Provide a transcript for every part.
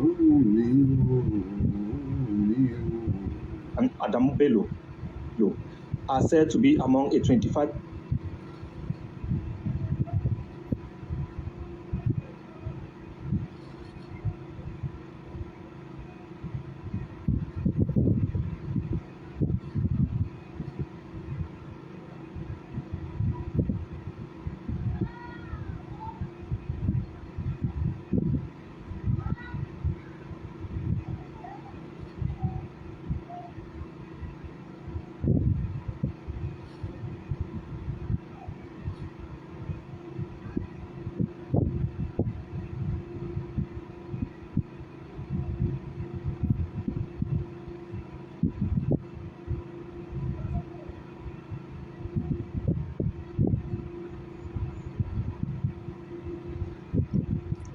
Ó wù mí o, ó wù mí o. And Adamu Bello are said to be among a 25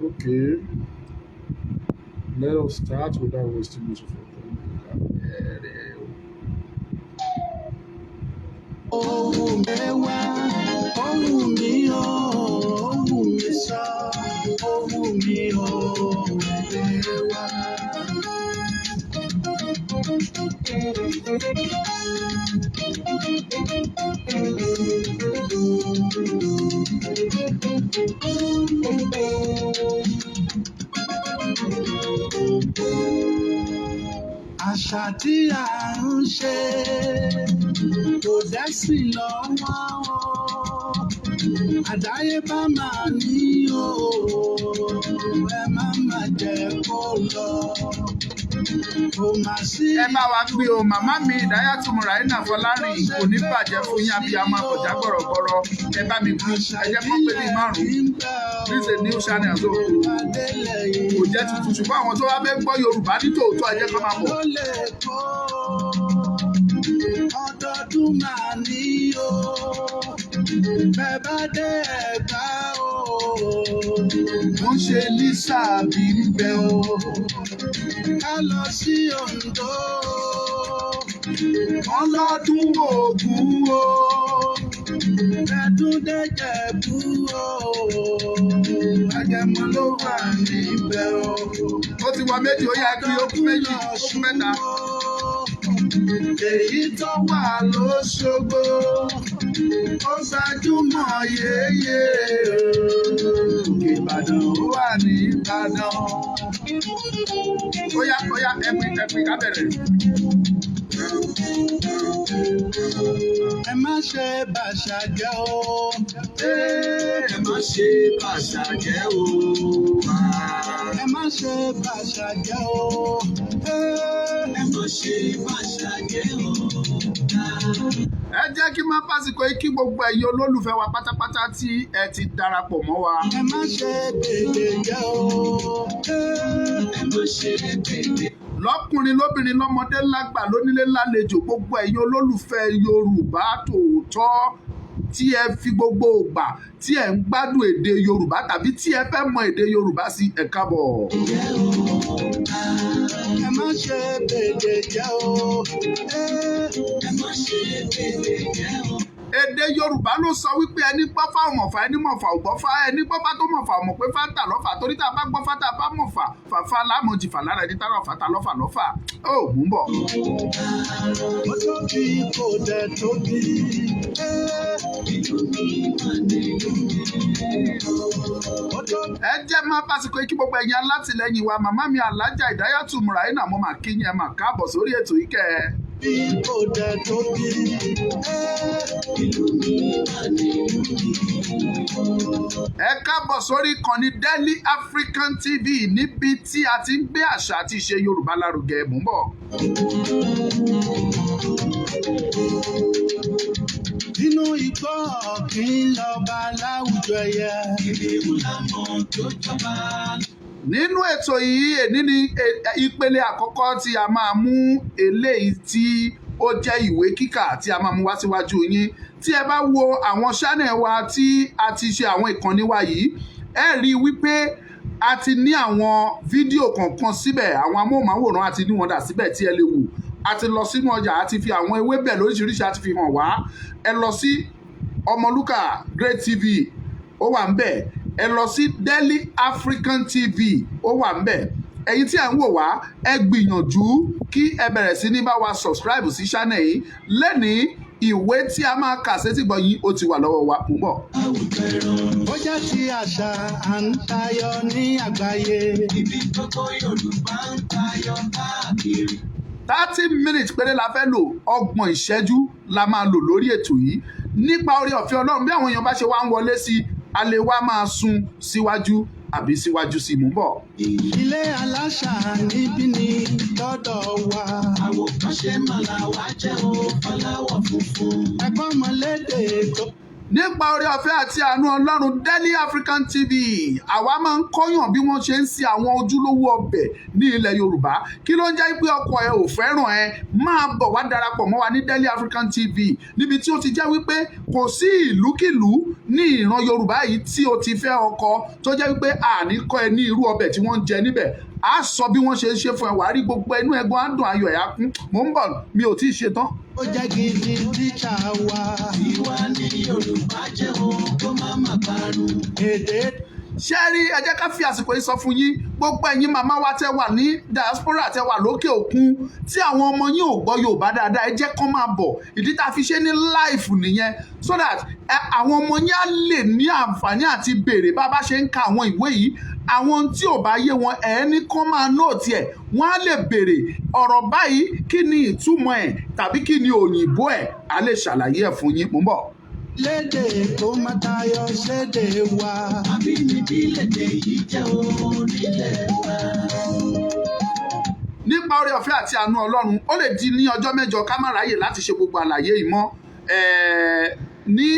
Okay, let us start without wasting much of your time. Ohun mẹ́wàá, ó wù mí o, ó wù mí sọ, ó wù mí o, ẹgbẹ́ wa. Àṣà tí à ń ṣe kò dẹ́sìn lọ́wọ́ o. Àdáyébá máa ní o, ẹ má má jẹ́ kó lọ. Kò má sí. Ẹ bá wa pín o. Màmá mi Ìdáyàtú Mùráínà Fọlárìn, kò ní bàjẹ́ fún yín, abiyamọ àkọjá gbọ̀rọ̀gbọ̀rọ̀. Ẹ bá mi pín, ẹ jẹ́ kó pé bíi márùn-ún. This is a new channel, so kò jẹ́ tuntun, ṣùgbọ́n àwọn tó wá fẹ́ gbọ́ Yorùbá ní tòótọ́, ẹ jẹ́ kó máa bọ̀. Ló lè kó ọdọọdún máa ní o, bẹ́ẹ̀ bá dé Ẹ̀gbá o. Wọ́n ṣe Lisa bí ń bẹ o. Ká lọ sí Oǹdó. Wọ́n lọ́dún Ògún o. Ẹ̀dún dé Jẹ̀bú o. Àjẹmọ́ ló wà níbẹ̀ o. Ó ti wọ méjì, ó yá kí ó kú méjì, ó kú mẹ́ta. Èyí tó wà lóṣogbo, ó gbajúmọ̀ yéyé. Òkè Ìbàdàn, ó wà ní Ìbàdàn. Ó yá, ó yá, ẹ pín, ẹ pín, ká bẹ̀rẹ̀. Ẹ má ṣe bàṣà jẹ́ o. Ẹ má ṣe bàṣà jẹ́ o. Ẹ má ṣe bàṣà jẹ́ o. Ẹ má ṣe bàṣà jẹ́ o. Ẹ jẹ́ kí n máa fásitì yìí kí gbogbo ẹ̀yin olólùfẹ́ wa pátápátá tí ẹ ti darapọ̀ mọ́ wa. Ẹ má ṣe bèbè jẹ́ o. Ẹ má ṣe bèbè. Lọ́kùnrin, lóbìnrin, lọ́mọdé, lágbà, lónílé, lálejò, gbogbo ẹ̀yin olólùfẹ́ Yorùbá tòótọ́ tí ẹ fi gbogbo ìgbà tí ẹ ń gbádùn èdè Yorùbá tàbí tí ẹ fẹ́ mọ èdè Yorùbá sí, ẹ káàbọ̀. Ẹ má ṣe bèbè jẹ́ o. Ẹ má ṣe bèbè jẹ́ o. Èdè Yorùbá ló sọ wípé ẹni gbọ́fá ò mọ̀fà, ẹni mọ̀fà ò gbọ́fá, ẹni gbọ́fá tó mọ̀fà ò mọ̀ pé fáńtà lọ́fà, torí tá a bá gbọ́fá tá a bá mọ̀fà, fàfà láàmú jìfà lára ẹni tára ọ̀fà ta lọ́fà lọ́fà ó mú bọ̀. Ó tóbi, kò dẹ̀ tóbi. Ìlú mi mà nílùú mi. Ó tóbi. Ẹ jẹ́ máa fásitì kí gbogbo ẹ̀yin alátìlẹ́yìn wa. Màmá mi Alájà Ìdáyàtú Mùráínà, mo máa kí yín, ẹ máa káàbọ̀ sórí ètò yìí kẹ́ ẹ. Kò dẹ̀ tóbi. Ìlú mi mà nílùú mi. Ẹ káàbọ̀ sórí ìkànnì Daily African TV, níbi tí a ti ń gbé àṣà àti ìṣe Yorùbá lárugẹ. Mò ń bọ̀. Nínú igbó, ọ̀kín lọ́ba láwùjọ ẹyẹ. Kìnìún làmọ̀ tó jọba. Nínú ètò yìí, èní ni ìpele àkọ́kọ́ tí a máa mú eléyìí tí ó jẹ́ ìwé kíkà tí a máa mú wá síwájú yín. Tí ẹ bá wo àwọn channel wa tí a ti ṣe, àwọn ìkànnì wa yìí, ẹ rí i wípé a ti ní àwọn fídíò kọ̀ọ̀kan síbẹ̀, àwọn amóhùnmáwòrán àti ní wọn dà síbẹ̀ tí ẹ lè wò. A ti lọ sínú ọjà, a ti fi àwọn ewébẹ̀ lóríṣiríṣi, a ti fi hàn wá. Ẹ lọ sí Ọmọlúkà Great TV, ó wà ń bẹ̀. Ẹ lọ sí Daily African TV, ó wà ń bẹ̀. Ẹ̀yin tí ẹ̀ ń wò wá, ẹ gbìyànjú kí ẹ bẹ̀rẹ̀ sí ní bá wa subscribe sí channel yìí. Lẹ́nìí, ìwé tí a máa kà sétí gbọ́ yín, ó ti wà lọ́wọ́ wa. Mú bọ̀. Ó jẹ́ ti àṣà, à ń tayọ ní àgbáyé. Ibi gbogbo Yorùbá ń tayọ káàkiri. 30 minutes péré la fẹ́ lò, 30 ìṣẹ́jú la máa lò lórí ètò yìí. Nípa oore ọ̀fẹ́ Ọlọ́run, bí àwọn èèyàn bá ṣe wá ń wọlé sí i, a lè wá máa sún síwájú àbí síwájú sí i. Mú bọ̀. Ilé aláṣà níbí ni lọ́dọ̀ wa. Àwòkọ́ṣe màlà wá jẹ́ o fọláwọ̀ funfun. Ẹ̀kọ́ mọ̀lédè tó. Nípa oore ọ̀fẹ́ àti àánú Ọlọ́run, Delhi African TV, àwa máa ń kọ́yàn bí wọ́n ṣe ń ṣe àwọn ojúlówó ọbẹ̀ ní ilẹ̀ Yorùbá. Kí ló ń jẹ́ pé ọkọ ẹ ò fẹ́ràn ẹ? Máa bọ̀ wá darapọ̀ mọ́ wa ní Delhi African TV, níbi tí ó ti jẹ́ wípé kò sí ìlúkìlú ní ìran Yorùbá yìí tí o ti fẹ́ ọkọ tó jẹ́ wípé àní kọ́ ẹ ní irú ọbẹ̀ tí wọ́n ń jẹ níbẹ̀. A sọ bí wọ́n ṣe ń ṣe fún ẹ, wàá rí gbogbo ẹnu ẹ̀gbọ́n á dùn, ayọ̀ ẹ̀ á kún. Mò ń bọ̀, mi ò tí ì ṣe tán. Ó jẹ́ gidi tíṣà wa. Tiwa ní Yorùbá jẹ́ o kó má má parun. Èdè Ṣé rí, ẹ jẹ́ ká fi àsìkò yìí sọ fún yín, gbogbo ẹ̀yin màmá wa tẹ́ wà ní diaspora, tẹ́ wà lókè òkun, tí àwọn ọmọ yín ò gbọ́ Yorùbá dáadáa, ẹ jẹ́ kán máa bọ̀. Ìdí tá a fi ṣe ní live nìyẹn, so that àwọn ọmọ yín á lè ní àǹfààní àti béèrè bá a bá ṣe ń ka àwọn ìwé yìí. Àwọn tí ò bá yé wọn, ẹ̀ ní kán máa note ẹ̀, wọ́n á lè béèrè ọ̀rọ̀ báyìí, kí ni ìtumọ̀ ẹ̀ tàbí kí ni òyìnbó ẹ̀, á lè ṣàlàyé ẹ̀ fún yín. Mò ń bọ̀. Lédè tó má tayọ sédè wa. Àbínibí lèdè yìí jẹ́ o nílẹ̀ wa. Nípa oore ọ̀fẹ́ àti àánú Ọlọ́run, ó lè di ní ọjọ́ 8 ká má ráyè láti ṣe gbogbo àlàyé yìí mọ́. Ní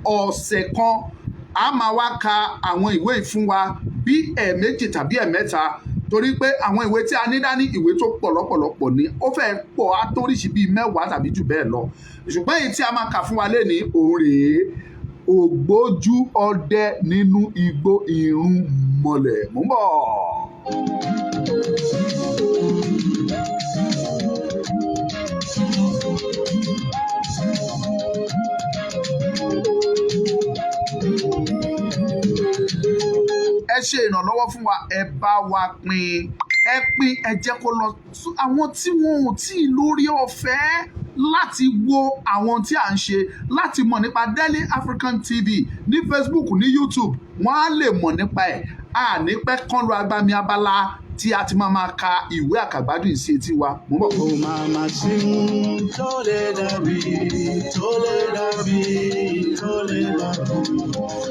ọ̀sẹ̀ kan, a máa wá ka àwọn ìwé yìí fún wa bí ẹ̀ẹ̀méjì tàbí ẹ̀ẹ̀mẹ́ta, torí pé àwọn ìwé tí a ní dání, ìwé tó pọ̀ lọ́pọ̀lọpọ̀ ní, ó fẹ́ pọ̀ á tóríṣi bíi 10 tàbí jù bẹ́ẹ̀ lọ. Ṣùgbọ́n èyí tí a máa kà fún wa lénìí, òun rèé, Ògbójú Ọdẹ Nínú Igbó Irúnmọlẹ̀. Mò ń bọ̀. Ẹ ṣe ìrànlọ́wọ́ fún wa, ẹ bá wa pín, ẹ pín, ẹ jẹ́ kó lọ àwọn tí wọn ò tí ì lórí ọ̀fẹ́ láti wo àwọn tí à ń ṣe, láti mọ̀ nípa Delhi African TV ní Facebook, ní YouTube, wọ́n á lè mọ̀ nípa ẹ̀. A ní pẹ́ kán lu agbami abala tí a ti máa máa ka ìwé àkàgbádùn sí etí wa. Mo ń bọ̀. Kò máa ma sí ń tó lè dàbí, tó lè dàbí, tó lè dàbí.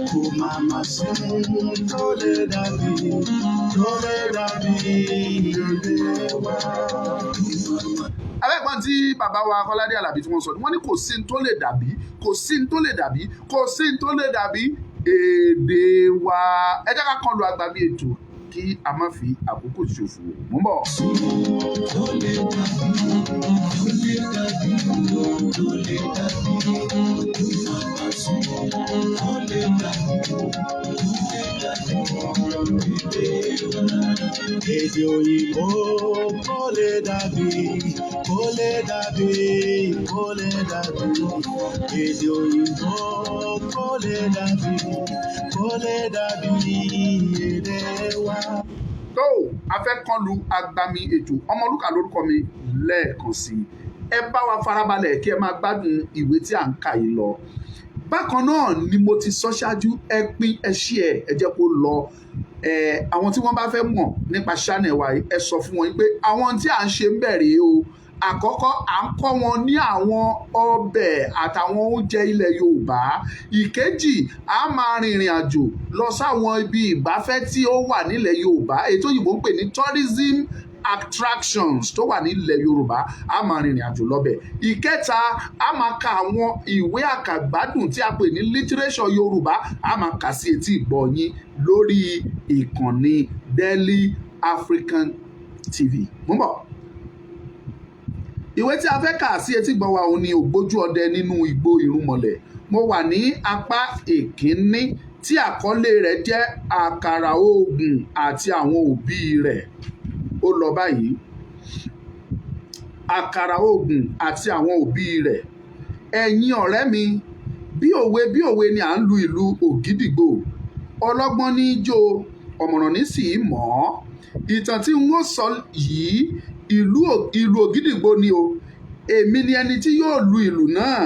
Kò máa ma sí ń tó lè dàbí, tó lè dàbí èdè wa. Abẹ́ẹ̀gbọ́n tí bàbá wa Kọ́ládé Àlàbí tí wọ́n sọ, wọ́n ní kò sí ní tó lè dàbí, kò sí ní tó lè dàbí, kò sí ní tó lè dàbí èdè wa. Ẹ jẹ́ ká kàn lu agbábí ètò kí a má fi àkókò ṣòfò. Mò ń bọ̀. Tó lè dàbí, tó lè dàbí, tó lè dàbí, màmá sí, tó lè dàbí, tó lè dàbí, èdè wa. Èdè òyìnbó kò lè dàbí, kò lè dàbí, kò lè dàbí. Èdè òyìnbó kò lè dàbí, kò lè dàbí èdè wa. Tó a fẹ́ kán lu agbami ètò. Ọmọlúkà lórúkọ mi lẹ́ẹ̀kan sí i. Ẹ bá wa farabalẹ̀ kí ẹ máa gbádùn ìwé tí à ń kà yìí lọ. Bákan náà ni mo ti sọ ṣáájú, ẹ pín, ẹ ṣí ẹ, ẹ jẹ́ kó lọ. Ẹ àwọn tí wọ́n bá fẹ́ mọ̀ nípa channel wa yìí, ẹ sọ fún wọn pé àwọn tí à ń ṣe ń bẹ̀rẹ̀ o. Àkọ́kọ́, à ń kọ́ wọn ní àwọn ọbẹ̀ àtàwọn oúnjẹ ilẹ̀ Yorùbá. Ìkejì, a máa rìnrìn àjò lọ sáwọn ibi ìgbafẹ́ tí ó wà nílẹ̀ Yorùbá, èyí tó òyìnbó ń pè ní tourism attractions tó wà nílẹ̀ Yorùbá, a máa rìnrìn àjò lọ́bẹ̀. Ìkẹta, a máa ka àwọn ìwé àkàgbádùn tí a pè ní literature Yorùbá, a máa kà sí etí ìgbọ́ yín lórí ìkànnì Delhi African TV. Mú bọ̀. Ìwé tí a fẹ́ kà sí etí gbọ́ wa, òun ni Ògbójú Ọdẹ Nínú Igbó Irúnmọlẹ̀. Mo wà ní apá ìkíní tí àkọlé rẹ̀ jẹ́ Àkàrà Oògùn àti Àwọn Òbí Rẹ̀. Ó lọ báyìí: Àkàrà Oògùn àti Àwọn Òbí Rẹ̀. Ẹ̀yin ọ̀rẹ́ mi, bí òwe bí òwe ni à ń lu ìlù ògídìgbò. Ọlọ́gbọ́n ní í jó, ọ̀mọ̀ràn ní sì í mọ̀ ọ́. Ìtàn tí n ó sọ yìí, ìlù ògídìgbò ni o. Èmi ni ẹni tí yóò lu ìlù náà,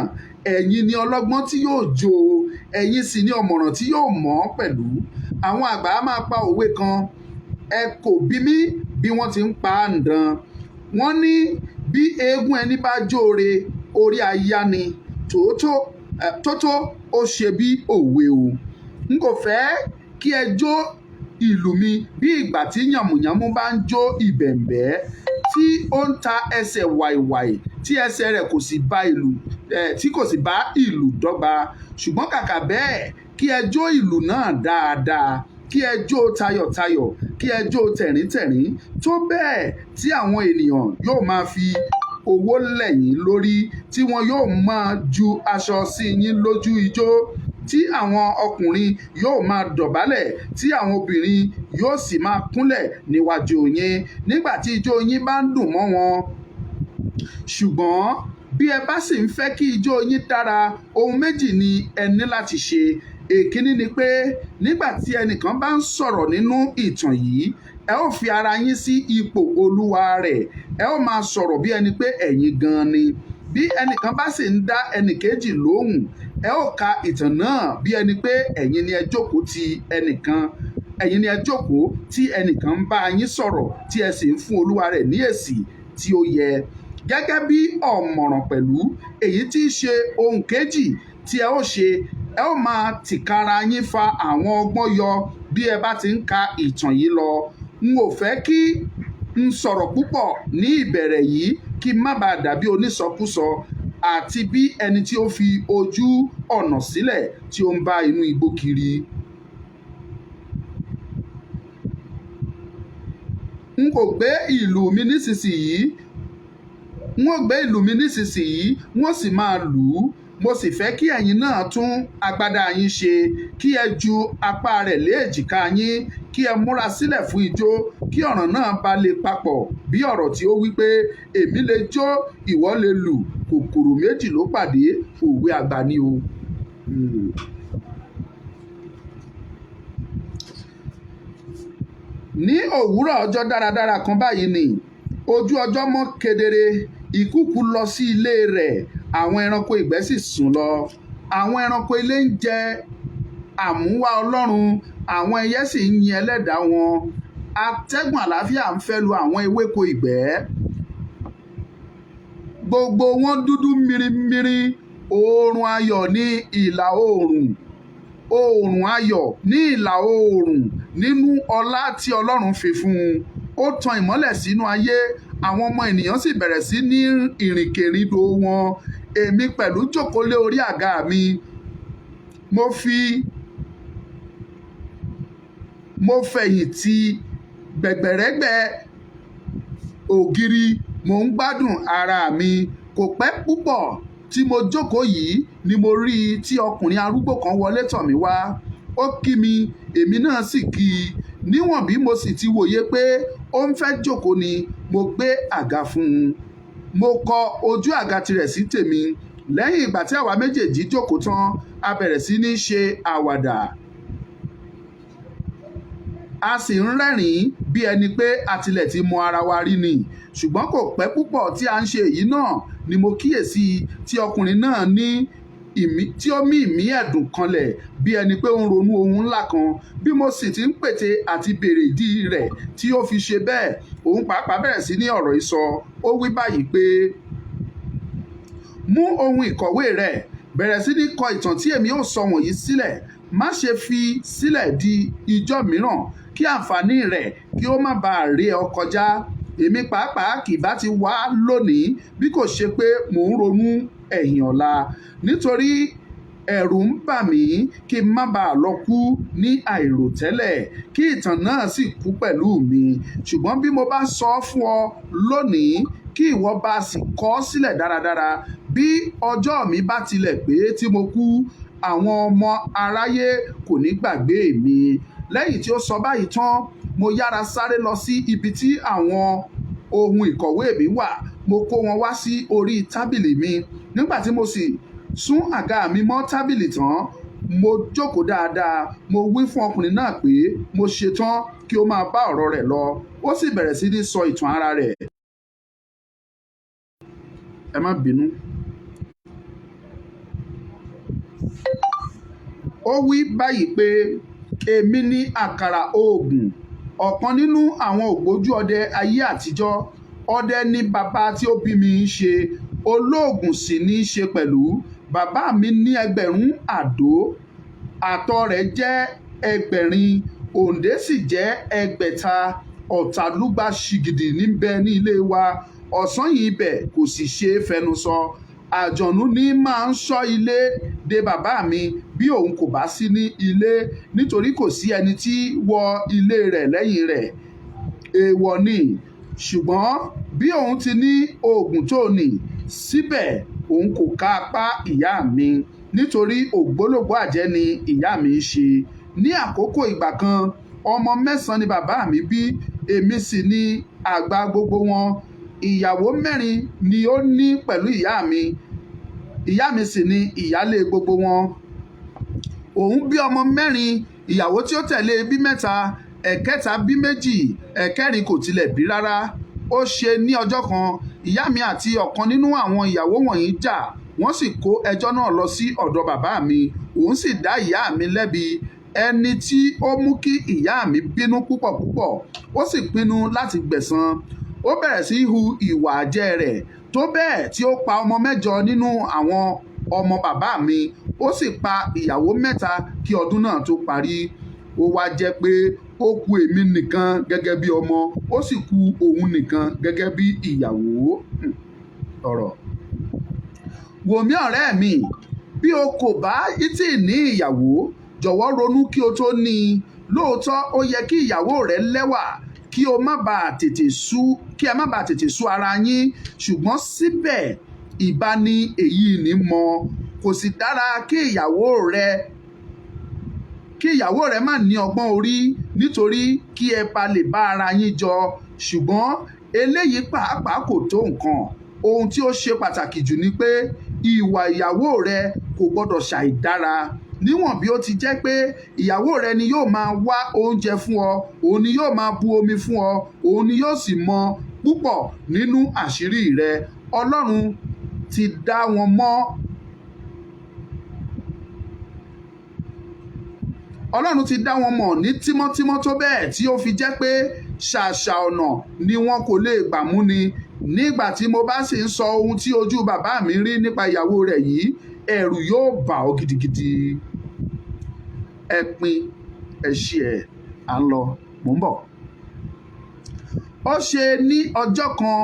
ẹ̀yin ni ọlọ́gbọ́n tí yóò jó o, ẹ̀yin sì ni ọ̀mọ̀ràn tí yóò mọ̀ ọ́n pẹ̀lú. Àwọn àgbà á máa pa òwe kan, ẹ kò bi mí bí wọ́n ti ń pa á ǹdan. Wọ́n ní bí eégún ẹni bá jóore, orí á yá ni. Tòótọ́ tótó ó ṣe bí òwe o. N kò fẹ́ kí ẹ jó ìlù mi bí ìgbà tí yànmùyánmú bá ń jó ìbẹ̀m̀bẹ́, tí ó ń ta ẹsẹ̀ wàìwàì, tí ẹsẹ̀ rẹ̀ kò sì bá ìlù tí kò sì bá ìlù dọ́gba. Ṣùgbọ́n kàkà bẹ́ẹ̀, kí ẹ jó ìlù náà dáadáa, kí ẹ jó tayọ̀tayọ̀, kí ẹ jó tẹ̀ríntẹ̀rín, tó bẹ́ẹ̀ tí àwọn ènìyàn yóò máa fi owó lẹ̀ yín lórí, tí wọn yóò máa ju aṣọ sí yín lójú ijó, tí àwọn ọkùnrin yóò máa dọ̀bálẹ̀, tí àwọn obìnrin yóò sì máa kúnlẹ̀ níwájú yín nígbà tí ijó yín bá ń dùn mọ́ wọn. Ṣùgbọ́n bí ẹ bá sì ń fẹ́ kí ijó yín dára, ohun méjì ni ẹ ní láti ṣe. Èkíní ni pé nígbà tí ẹnìkan bá ń sọ̀rọ̀ nínú ìtàn yìí, ẹ ó fi ara yín sí ipò olúwa rẹ̀, ẹ ó máa sọ̀rọ̀ bí ẹni pé ẹ̀yin gan-an ni. Bí ẹnìkan bá sì ń dá ẹnìkejì lóhùn, ẹ ó ka ìtàn náà bí ẹni pé ẹ̀yin ni ẹ jókòó ti ẹnìkan, ẹ̀yin ni ẹ jókòó tí ẹnìkan ń bá yín sọ̀rọ̀, tí ẹ sì ń fún olúwa rẹ̀ ní èsì tí ó yẹ. Gẹ́gẹ́ bí ọ̀mọ̀ràn pẹ̀lú, èyí tí í ṣe ohun kejì tí ẹ ó ṣe, ẹ ó máa tìkára yín fa àwọn ọgbọ́n yọ bí ẹ bá ti ń ka ìtàn yìí lọ. N ò fẹ́ kí n sọ̀rọ̀ púpọ̀ ní ìbẹ̀rẹ̀ yìí kí n má bàa dàbí onísọkúsọ àti bí ẹni tí ó fi ojú ọ̀nà sílẹ̀ tí ó ń bá inú igbó kiri. N kò gbé ìlù mi nísinsìnyí, n ó gbé ìlù mi nísinsìnyí, n ó sì máa lù ú. Mo sì fẹ́ kí ẹ̀yin náà tún agbádá yín ṣe, kí ẹ ju apá rẹ̀ lé èjìká yín, kí ẹ múra sílẹ̀ fún ijó, kí ọ̀ràn náà bá lè papọ̀ bí ọ̀rọ̀ tí ó wí pé, èmi lè jó, ìwọ lè lù, kòkòrò méjì ló pàdé, òwe àgbà ni o. Ní òwúrọ̀ ọjọ́ dáradára kan báyìí ni ojú ọjọ́ mọ́ kedere, ìkúùkù lọ sí ilé rẹ̀, àwọn ẹranko ìgbẹ́ sì sùn lọ. Àwọn ẹranko ilé ń jẹ àmúwá Ọlọ́run, àwọn ẹyẹ sì ń yin ẹlẹ́dàá wọn. Atẹ́gùn àlàáfíà ń fẹ́ lu àwọn ewéko ìgbẹ́. Gbogbo wọn dúdú mirimiri, oòrùn ayọ̀ ní ìlà oòrùn, oòrùn ayọ̀ ní ìlà oòrùn nínú ọlá tí Ọlọ́run fi fún un. Ó tan ìmọ́lẹ̀ sínú ayé, àwọn ọmọ ènìyàn sì bẹ̀rẹ̀ sí ní ìrìnkèrindò wọn. Èmi pẹ̀lú jókòó lé orí àga mi, mo fẹ̀yìntì gbẹ̀gbẹ̀rẹ́gbẹ̀ ògiri, mò ń gbádùn ara mi. Kò pẹ́ púpọ̀ tí mo jókòó yìí ni mo rí i tí ọkùnrin arúgbó kan wọlé tọ̀ mí wá. Ó kí mi, èmi náà sì kí i. Níwọ̀n bí mo sì ti wòye pé ó ń fẹ́ jókòó ni, mo gbé àga fún un. Mo kọ ojú àga tirẹ̀ sí tèmi. Lẹ́yìn ìgbà tí àwa méjèèjì jókòó tán, a bẹ̀rẹ̀ sí ní ṣe àwàdà. A sì ń rẹ́rìn-ín bí ẹni pé a tilẹ̀ ti mọ ara wa rí ni. Ṣùgbọ́n kò pẹ́ púpọ̀ tí à ń ṣe èyí náà ni mo kíyèsí tí ọkùnrin náà ní ìmí, tí ó mí ìmí ẹ̀dùn kanlẹ̀ bí ẹni pé ó ń ronú ohun ńlá kan. Bí mo sì ti ń pète àti béèrè ìdí rẹ̀ tí ó fi ṣe bẹ́ẹ̀, òun pàápàá bẹ̀rẹ̀ sí ní ọ̀rọ̀ ìsọ. Ó wí báyìí pé, mú ohun ìkọ̀wé rẹ̀, bẹ̀rẹ̀ sí ní kọ ìtàn tí èmi ó sọ wọ̀nyí sílẹ̀. Má ṣe fi sílẹ̀ di ijọ́ mìíràn, kí àǹfààní rẹ̀ kí ó má bàa ré ọ kọjá. Èmi pàápàá kì bá ti wá lónìí bí kò ṣe pé mò ń ronú ẹ̀yìn ọ̀la. Nítorí ẹ̀rù ń bà mí kí n má bàa lọ kú ní àìròtẹ́lẹ̀, kí ìtàn náà sì kú pẹ̀lú mi. Ṣùgbọ́n bí mo bá sọ ọ́ fún ọ lónìí, kí ìwọ bá sì kọ ọ́ sílẹ̀ dáradára, bí ọjọ́ mi bá tilẹ̀ pé tí mo kú, àwọn ọmọ aráyé kò ní gbàgbé mi. Lẹ́yìn tí ó sọ báyìí tán, mo yára sáré lọ sí ibi tí àwọn ohun ìkọ̀wé mi wà. Mo kó wọn wá sí orí tábìlì mi. Nígbà tí mo sì sún àga mi mọ́ tábìlì tán, mo jókòó dáadáa. Mo wí fún ọkùnrin náà pé mo ṣetán kí kí ó máa bá ọ̀rọ̀ rẹ̀ lọ. Ó sì bẹ̀rẹ̀ sí ní sọ ìtàn ara rẹ̀. Ẹ má bínú. Ó wí báyìí pé, èmi ní àkàrà oògùn, ọ̀kan nínú àwọn ògbójú ọdẹ ayé àtijọ́. Ọdẹ ni bàbá tí ó bí mi ń ṣe, olóògùn sì ní í ṣe pẹ̀lú. Bàbá mi ní 2,000 àdó, àtọ̀ rẹ̀ jẹ́ 800, òǹdè sì jẹ́ 600. Ọ̀tàlúgba ṣìgìdì níbẹ̀ ní ilé wa, ọ̀sanyìn ibẹ̀ kò sì ṣe é fẹnu sọ. Àjọ̀nú ní máa ń ṣọ́ ilé de bàbá mi bí òun kò bá sí ní ilé, nítorí kò sí ẹni tí wọ ilé rẹ̀ lẹ́yìn rẹ̀. Èèwọ̀ ni. Ṣùgbọ́n bí òun ti ní oògùn tó ní, síbẹ̀ òun kò ká apá ìyá mi, nítorí ògbólógbòó àjẹ́ ni ìyá mi ń ṣe. Ní àkókò ìgbà kan, ọmọ mẹ́sàn-án ni bàbá mi bí, èmi sì ni àgbà gbogbo wọn. Ìyàwó mẹ́rin ni ó ní pẹ̀lú ìyá mi. Ìyá mi sì ni ìyálé gbogbo wọn. Òun bí ọmọ mẹ́rin, ìyàwó tí ó tẹ̀lé bí mẹ́ta, ẹ̀kẹta bí méjì, ẹ̀kẹrin kò tilẹ̀ bí rárá. Ó ṣe ní ọjọ́ kan, ìyá mi àti ọ̀kan nínú àwọn ìyàwó wọ̀nyí jà, wọ́n sì kó ẹjọ́ náà lọ sí ọ̀dọ̀ bàbá mi. Òun sì dá ìyá mi lẹ́bi, ẹni tí ó mú kí ìyá mi bínú púpọ̀ púpọ̀. Ó sì pinnu láti gbẹ̀san. Ó bẹ̀rẹ̀ sí í hu ìwà àjẹ́ rẹ̀ tó bẹ́ẹ̀ tí ó pa ọmọ mẹ́jọ nínú àwọn ọmọ bàbá mi. Ó sì pa ìyàwó mẹ́ta kí ọdún náà tó parí. Ó wá jẹ́ pé ó ku èmi nìkan gẹ́gẹ́ bí ọmọ, ó sì ku òun nìkan gẹ́gẹ́ bí ìyàwó. Ọ̀rọ̀. Wò mí ọ̀rẹ́ mi, bí o kò bá tí ì ní ìyàwó, jọ̀wọ́ ronú kí o tó ní i. Lóòótọ́ ó yẹ kí ìyàwó rẹ lẹ́wà kí o má bàa tètè sú, kí ẹ má bàa tètè sú ara yín. Ṣùgbọ́n síbẹ̀ ìbá ní èyí ní mọ̀. Kò sì dára kí ìyàwó rẹ má ní ọgbọ́n orí, nítorí kí ẹ bá lè bá ara yín jọ. Ṣùgbọ́n eléyìí pàápàá kò tó nǹkan. Ohun tí ó ṣe pàtàkì jù ni pé ìwà ìyàwó rẹ kò gbọdọ̀ ṣàìdára. Níwọ̀n bí ó ti jẹ́ pé ìyàwó rẹ ni yóò máa wá oúnjẹ fún ọ, òun ni yóò máa bu omi fún ọ, òun ni yóò sì mọ púpọ̀ nínú àṣírí rẹ. Ọlọ́run ti dá wọn mọ̀. Ọlọ́run ti dá wọn mọ̀ ní tímọ́tímọ́ tó bẹ́ẹ̀ tí ó fi jẹ́ pé ṣàṣà ọ̀nà ni wọn kò lè gbà mú ni. Nígbà tí mo bá sì ń sọ ohun tí ojú bàbá mi rí nípa ìyàwó rẹ̀ yìí, ẹ̀rù yóò bà ọ́ gidigidi. Ẹ pín, ẹ ṣí ẹ, à ń lọ, mò ń bọ̀. Ó ṣe ní ọjọ́ kan,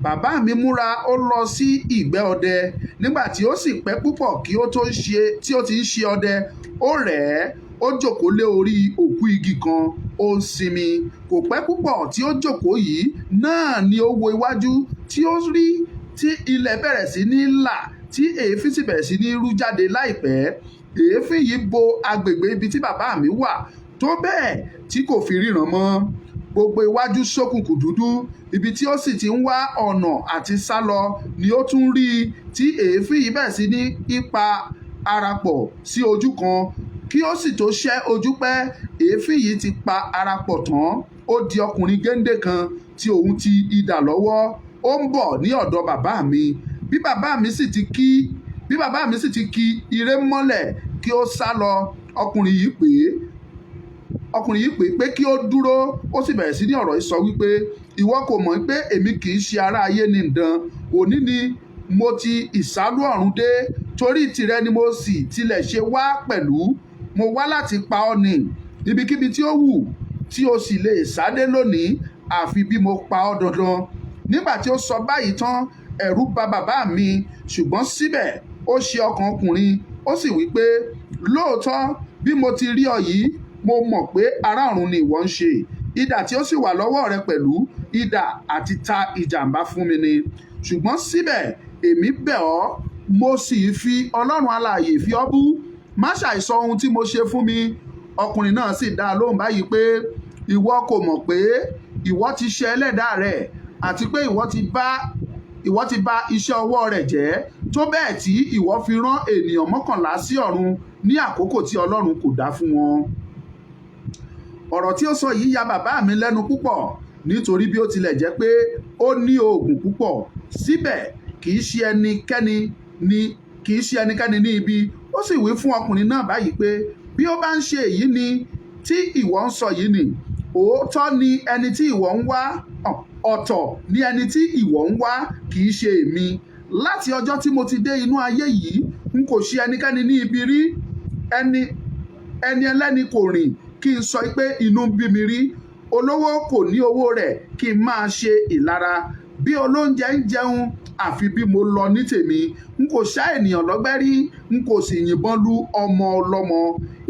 bàbá mi múra ó lọ sí ìgbẹ́ ọdẹ. Nígbà tí ó sì pẹ́ púpọ̀ kí ó tó ṣe, tí ó ti ń ṣe ọdẹ, ó rẹ̀ ẹ́, ó jókòó lé orí òkú igi kan, ó ń sinmi. Kò pẹ́ púpọ̀ tí ó jókòó yìí náà ni ó wo iwájú tí ó rí tí ilẹ̀ bẹ̀rẹ̀ sí ní là, tí èéfín sì bẹ̀rẹ̀ sí ní rú jáde láìpẹ́. Èéfín yìí bo agbègbè ibi tí bàbá mi wà tó bẹ́ẹ̀ tí kò fi ríran mọ́. Gbogbo iwájú ṣókùnkùn dúdú, ibi tí ó sì ti ń wá ọ̀nà àti sá lọ ni ó tún rí tí èéfín yìí bẹ̀rẹ̀ sí ní ipa ara pọ̀ sí ojú kan. Kí ó sì tó ṣẹ́ ojú pẹ́, èéfín yìí ti pa ara pọ̀ tán. Ó di ọkùnrin géńdé kan tí òun ti idà lọ́wọ́. Ó ń bọ̀ ní ọ̀dọ̀ bàbá mi. Bí bàbá mi sì ti kí, bí bàbá mi sì ti ki iré mọ́lẹ̀ kí ó sá lọ, ọkùnrin yìí pè é. Ọkùnrin yìí pè é pé kí ó dúró. Ó sì bẹ̀rẹ̀ sí ní ọ̀rọ̀ yìí sọ wípé, ìwọ kò mọ̀ pé èmi kì í ṣe ará ayé ní ǹdan. Òní ni mo ti ìsálú ọ̀run dé, torí tìrẹ ni mo sì tilẹ̀ ṣe wá pẹ̀lú. Mo wá láti pa ọ́ ni. Ibikíbi tí ó wù tí o sì lè sá dé lónìí, àfi bí mo pa ọ́ dandan. Nígbà tí ó sọ báyìí tán, ẹ̀rù bà bàbá mi, ṣùgbọ́n síbẹ̀ ó ṣe ọkàn ọkùnrin. Ó sì wí pé, lóòótọ́ bí mo ti rí ọ yìí, mo mọ̀ pé ará ọ̀run ni ìwọ ń ṣe. Idà tí ó sì wà lọ́wọ́ rẹ pẹ̀lú, idà àti ta ìjàmbá fún mi ni. Ṣùgbọ́n síbẹ̀ èmi bẹ̀ ọ́, mo sì fi Ọlọ́run alààyè fi ọ́ bú. Má ṣàìsọ ohun tí mo ṣe fún mi. Ọkùnrin náà sì dá a lóhùn báyìí pé, ìwọ kò mọ̀ pé ìwọ ti ṣe ẹlẹ́dàá rẹ̀, àti pé ìwọ ti bà iṣẹ́ ọwọ́ rẹ̀ jẹ́, tó bẹ́ẹ̀ tí ìwọ fi rán ènìyàn 11 sí ọ̀run ní àkókò tí Ọlọ́run kò dá fún wọn. Ọ̀rọ̀ tí ó sọ yìí ya bàbá mi lẹ́nu púpọ̀, nítorí bí ó tilẹ̀ jẹ́ pé ó ní oògùn púpọ̀, síbẹ̀ kì í ṣe ẹnikẹ́ni ní ibi. Ó sì wí fún ọkùnrin náà báyìí pé, "Bí ó bá ń ṣe èyí ni tí ìwọ ń sọ yìí ni, òótọ́ ni ẹni tí ìwọ ń wá, ọ̀tọ̀ ni ẹni tí ìwọ ń wá, kì í ṣe èmi. Láti ọjọ́ tí mo ti dé inú ayé yìí, n kò ṣe ẹnikẹ́ni ní ibi rí. Ẹni ẹlẹ́ni kò rìn kí n sọ pé inú ń bí mi rí. Olówó kò ní owó rẹ̀ kí n máa ṣe ìlara. Bí olóúnjẹ ń jẹun, àfi bí mo lọ ní tèmi. N kò ṣá ènìyàn lọ́gbẹ́ rí, n kò sì yìnbọn lu ọmọ ọlọ́mọ.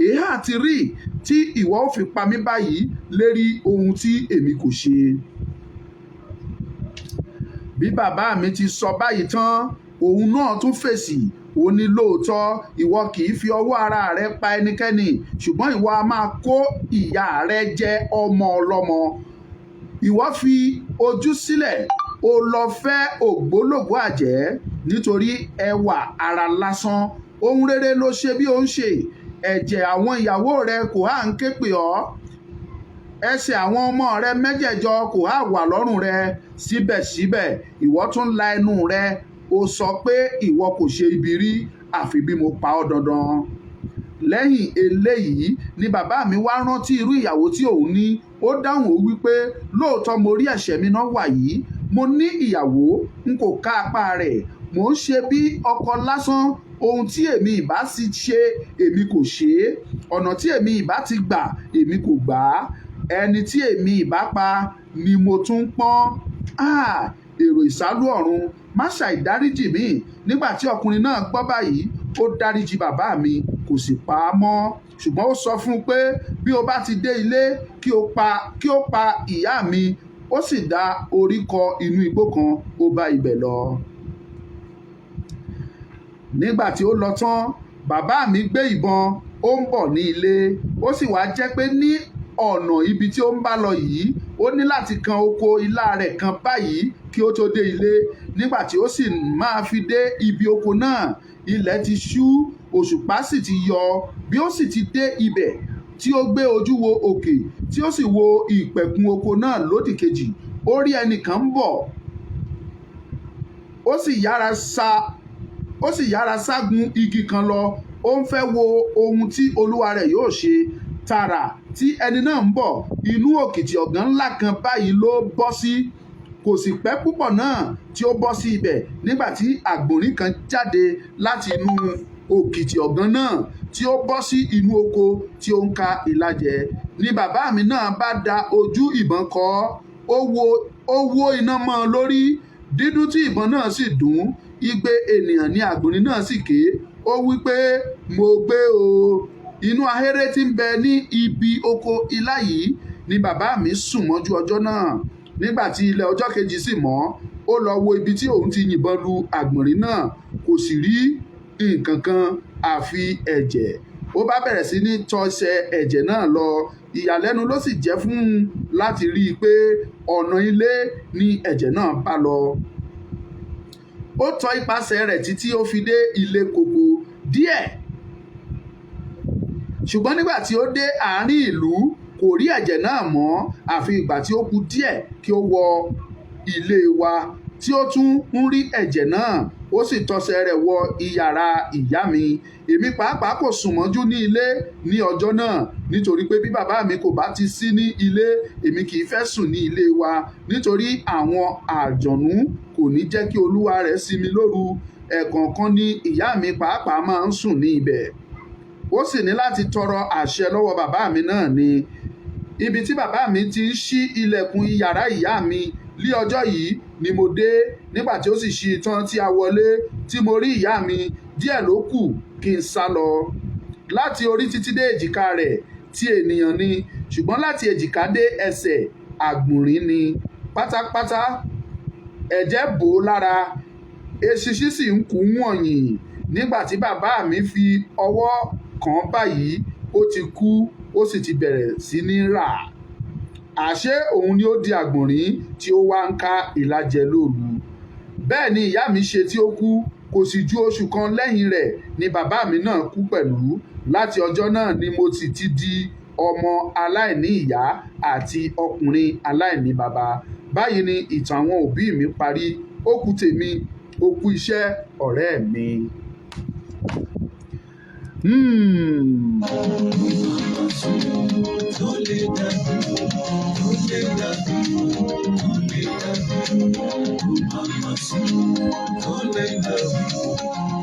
Èéhà ti rí tí ìwọ ó fi pa mí báyìí lérí ohun tí èmi kò ṣe?" Bí bàbá mi ti sọ báyìí tán, òun náà tún fèsì. Ó ní, "Lóòótọ́ ìwọ kì í fi ọwọ́ ara rẹ pa ẹnikẹ́ni, ṣùgbọ́n ìwọ a máa kó ìyà rẹ jẹ ọmọ ọlọ́mọ. Ìwọ fi ojú sílẹ̀, ó lọ fẹ́ ògbólógbòó àjẹ́ nítorí ẹwà ara lásán. Ohun rere ló ṣe bí ó ń ṣe. Ẹ̀jẹ̀ àwọn ìyàwó rẹ kò há ń ké pè ọ́? Ẹsẹ̀ àwọn ọmọ rẹ mẹ́jẹ̀ẹ̀jọ kò há wà lọ́rùn rẹ? Síbẹ̀síbẹ̀, ìwọ tún la ẹnu rẹ, ó sọ pé ìwọ kò ṣe ibi rí. Àfi bí mo pa ọ́ dandan." Lẹ́yìn eléyìí ni bàbá mi wá rántí irú ìyàwó tí òun ní. Ó dáhùn, ó wí pé, "Lóòótọ́ mo rí ẹ̀ṣẹ̀ mi náà wà yìí. Mo ní ìyàwó, n kò ká apá rẹ̀. Mò ń ṣe bí ọkọ lásán. Ohun tí èmi ìbá sì ṣe, èmi kò ṣe é. Ọ̀nà tí èmi ìbá ti gbà, èmi kò gbà á. Ẹni tí èmi ìbá pa ni mo tún pọ́n. Ah, èrò ìsálú ọ̀run, má ṣàìdáríjì mí." Nígbà tí ọkùnrin náà gbọ́ báyìí, ó dáríjì bàbá mi, kò sì pa á mọ́. Ṣùgbọ́n ó sọ fún un pé bí ó bá ti dé ilé, kí ó pa ìyá mi. Ó sì dá orí kọ inú igbó kan, ó bá ibẹ̀ lọ. Nígbà tí ó lọ tán, bàbá mi gbé ìbọn, ó ń bọ̀ ní ilé. Ó sì wá jẹ́ pé ní ọ̀nà ibi tí ó ń bá lọ yìí, ó ní láti kan oko ilá rẹ̀ kan báyìí kí ó tó dé ilé. Nígbà tí ó sì máa fi dé ibi oko náà, ilẹ̀ ti ṣú, òṣùpá sì ti yọ. Bí ó sì ti dé ibẹ̀, tí ó gbé ojú wo òkè, tí ó sì wo ìpẹ̀kun oko náà lódì kejì, ó rí ẹnìkan ń bọ̀. Ó sì yára ságun igi kan lọ. Ó ń fẹ́ wo ohun tí olúwa rẹ̀ yóò ṣe. Tààrà tí ẹni náà ń bọ̀, inú òkìtì ọ̀gàn ńlá kan báyìí ló bọ́ sí. Kò sì pẹ́ púpọ̀ náà tí ó bọ́ sí ibẹ̀ nígbà tí àgbọ̀nrín kan jáde láti inú òkìtì ọ̀gàn náà, tí ó bọ́ sí inú oko tí ó ń ká ilá jẹ. Ni bàbá mi náà bá da ojú ìbọn kọ ọ́, ó wó iná mọ́ ọ lórí. Dídún tí ìbọn náà sì dún, igbe ènìyàn ní àgbọ̀nrín náà sì ké. Ó wí pé, "Mo gbé o." Inú ahéré tí ń bẹ ní ibi oko ilá yìí ni bàbá mi sùn mọ́jú ọjọ́ náà. Nígbà tí ilẹ̀ ọjọ́ kejì sì mọ́, ó lọ wo ibi tí òun ti yìnbọn lu àgbọ̀nrín náà. Kò sì rí nǹkan kan àfi ẹ̀jẹ̀. Ó bá bẹ̀rẹ̀ sí ní tọsẹ̀ ẹ̀jẹ̀ náà lọ. Ìyàlẹ́nu ló sì jẹ́ fún un láti rí i pé ọ̀nà ilé ni ẹ̀jẹ̀ náà bá lọ. Ó tọ ipasẹ̀ rẹ̀ títí ó fi dé ilé koko díẹ̀, ṣùgbọ́n nígbà tí ó dé àárín ìlú, kò rí ẹ̀jẹ̀ náà mọ́, àfi ìgbà tí ó kù díẹ̀ kí ó wọ ilé wa tí ó tún ń rí ẹ̀jẹ̀ náà. Ó sì tọsẹ̀ rẹ̀ wọ ìyàrá ìyá mi. Èmi pàápàá kò sùn mọ́jú ní ilé ní ọjọ́ náà, nítorí pé bí bàbá mi kò bá ti sí ní ilé, èmi kì í fẹ́ sùn ní ilé wa, nítorí àwọn àjọ̀nú kò ní jẹ́ kí olúwa rẹ̀ sinmi lóru. Ẹ̀ẹ̀kọ̀ọ̀kan ni ìyá mi pàápàá máa ń sùn ní ibẹ̀, ó sì ní láti tọrọ àṣẹ lọ́wọ́ bàbá mi náà ni. Ibi tí bàbá mi ti ń ṣí ilẹ̀kùn ìyàrá ìyá mi lí ọjọ́ yìí ni mo dé. Nígbà tí ó sì ṣí tán tí a wọlé, tí mo rí ìyá mi, díẹ̀ ló kù kí n sá lọ. Láti orí títí dé èjìká rẹ̀, ti ènìyàn ni, ṣùgbọ́n láti èjìká dé ẹsẹ̀, àgbọ̀nrín ni pátápátá. Ẹ̀jẹ̀ bò ó lára, eṣinṣin sì ń kú wọ̀nyí. Nígbà tí bàbá mi fi ọwọ́ kàn án báyìí, ó ti kú, ó sì ti bẹ̀rẹ̀ sí ní rà. Àṣé òun ni ó di àgbọ̀nrín tí ó wá ń ká ilá jẹ lóru. Bẹ́ẹ̀ ni ìyá mi ṣe tí ó kú. Kò sì ju oṣù kan lẹ́yìn rẹ̀ ni bàbá mi náà kú pẹ̀lú. Láti ọjọ́ náà ni mo sì ti di Ọmọ aláìní ìyá àti ọkùnrin aláìní bàbá. Báyìí ni ìtàn àwọn òbí mi parí. Ó kù tèmi, ó kú iṣẹ́, ọ̀rẹ́ mi. Tó lè dàbí, tó lè dàbí, tó lè dàbí, kò má má sí. Tó lè dàbí,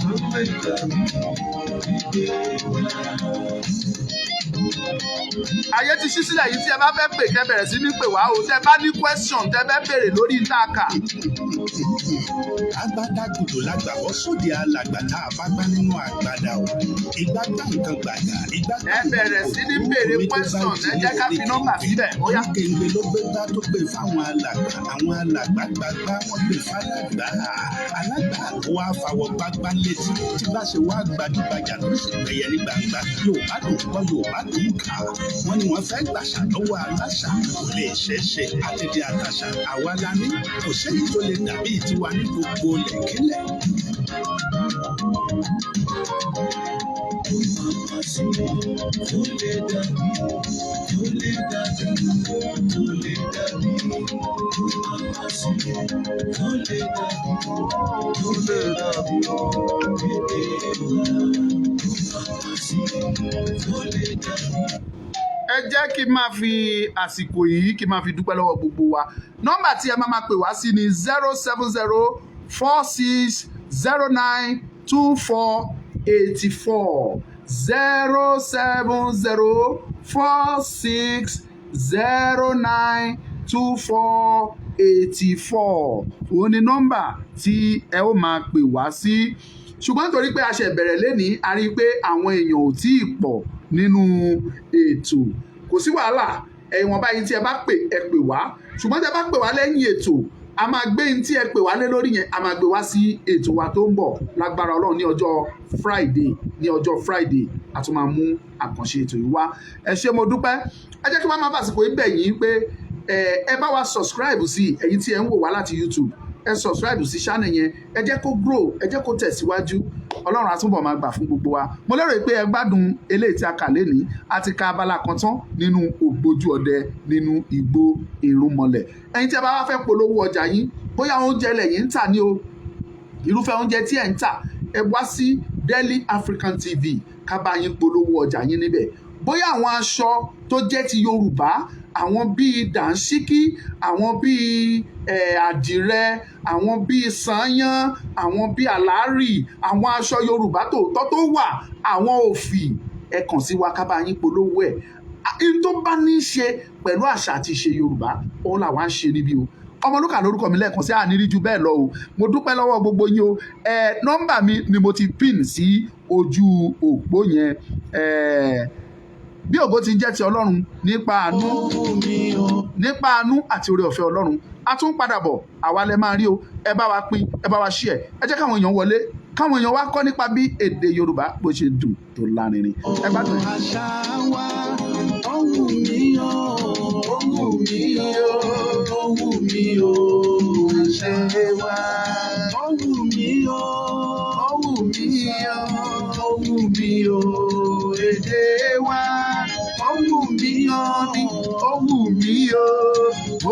tó lè dàbí, ìdè wa. Ayé ti ṣí sílẹ̀ yìí. Tí ẹ bá fẹ́ pè, kẹ́ bẹ̀rẹ̀ sí ní pè wá o. Tẹ́ bá ní question tẹ́ fẹ́ béèrè lórí ìtàkà. Agbádágùdù lágbà bọ́ sóde, alàgbà tá a bá gbá nínú àgbàdà o. Ìgbà gbá nǹkan gbàgà, ìgbà gbá Ẹ bẹ̀rẹ̀ sí ní béèrè question. Ẹ jẹ́ ká fi nọ́mbà síbẹ̀. Ó yá. Kéńgbé ló gbé gbá tó gbé fáwọn alàgbà. Àwọn alàgbà gbàgbá, wọ́n gbé fálàgbà. Alágbà ló wá fàwọ̀ gbágbá létí tí bá ṣe wá gbajúgbajà tó sì gbẹyẹ ní gbangba. Yorùbá dùn kọ́, Yorùbá dùn kà. Wọ́n ní wọ́n fẹ́ gbàṣà lọ́wọ́ aláṣà, kò lè ṣeé ṣe. Àtẹ̀dẹ̀ àtàṣà àwa la ní, kò séyìí tó lè dàbí tiwa ní gbogbo lẹ̀kílẹ̀. Kò má má sí. Tó lè dàbí, tó lè dàbí, tó lè dàbí, kò má má sí. Tó lè dàbí, tó lè dàbí, ìdè wa. Kò má má sí. Tó lè dàbí. Ẹ jẹ́ kí n máa fi àsìkò yìí kí n máa fi dúpẹ́ lọ́wọ́ gbogbo wa. Nọ́mbà tí ẹ máa máa pè wá sí ni 07046092484, 07046092484. Òun ni nọ́mbà tí ẹ ó máa pè wá sí. Ṣùgbọ́n nítorí pé a ṣe bẹ̀rẹ̀ lénìí, a rí i pé àwọn èèyàn ò tí ì pọ̀ nínú ètò, kò sí wàhálà. Ẹ̀wọ̀n báyìí tí ẹ bá pè, ẹ pè wá. Ṣùgbọ́n tí ẹ bá pè wá lẹ́yìn ètò, a máa gbé ní tí ẹ pè wá lé lórí yẹn, a máa gbé wá sí ètò wa tó ń bọ̀ lágbára Ọlọ́run ní ọjọ́ Friday. Ní ọjọ́ Friday, a tún máa mú àkànṣe ètò yìí wá. Ẹ ṣé, mo dúpẹ́. Ẹ jẹ́ kí wọ́n máa fàsìkò yìí bẹ̀ yín pé ẹ bá wa subscribe sí. Ẹ̀yin tí ẹ ń wò wá láti YouTube, ẹ subscribe sí channel yẹn. Ẹ jẹ́ kó grow, ẹ jẹ́ kó tẹ̀síwájú. Ọlọ́run á túbọ̀ máa gbà fún gbogbo wa. Mo lérò pé ẹ gbádùn eléyìí tí a kà lénìí. A ti ka abala kan tán nínú Ògbójú Ọdẹ Nínú Igbó Irúnmọlẹ̀. Ẹ̀yin tí ẹ bá wá fẹ́ polówó ọjà yín, bóyá oúnjẹ lẹ̀yin ń tà ní o, irúfẹ́ oúnjẹ tí ẹ̀ ń tà, ẹ wá sí Delhi African TV ká bá yín polówó ọjà yín níbẹ̀. Bóyá àwọn aṣọ tó jẹ́ ti Yorùbá, àwọn bíi dàńṣíkí, àwọn bíi àdìrẹ, àwọn bíi sanyán, àwọn bíi àlárì, àwọn aṣọ Yorùbá tòótọ́ tó wà, àwọn òfì, ẹ kàn sí wa ká bá yín polówó ẹ̀. N tó bá ní í ṣe pẹ̀lú àṣà àti ìṣe Yorùbá, òun làwa ń ṣe níbí o. Ọmọlúkà lórúkọ mi lẹ́ẹ̀kan sí, ànírí ju bẹ́ẹ̀ lọ o. Mo dúpẹ́ lọ́wọ́ gbogbo yín o. Ẹ nọ́mbà mi ni mo ti pin sí ojú òpó yẹn. Ẹ bí ògo ti ń jẹ́ ti Ọlọ́run, nípa àánú, nípa àánú àti oore ọ̀fẹ́ Ọlọ́run, a tún padà bọ̀. Àwa lẹ máa rí o. Ẹ bá wa pín, ẹ bá wa share. Ẹ jẹ́ káwọn èèyàn wọlé, káwọn èèyàn wá kọ́ nípa bí èdè Yorùbá bó ṣe dùn tó lárinrin. Ẹ gbádùn ẹ. Àṣà wa, ó wù mí o, ó wù mí o, ó wù mí o, àṣà wa. Ó wù mí o, Ó wù mí o, ó wù mí o, èdè wa. Ó wù mí o ní, ó wù mí o,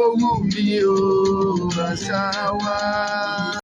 ó wù mí o, àṣà wa.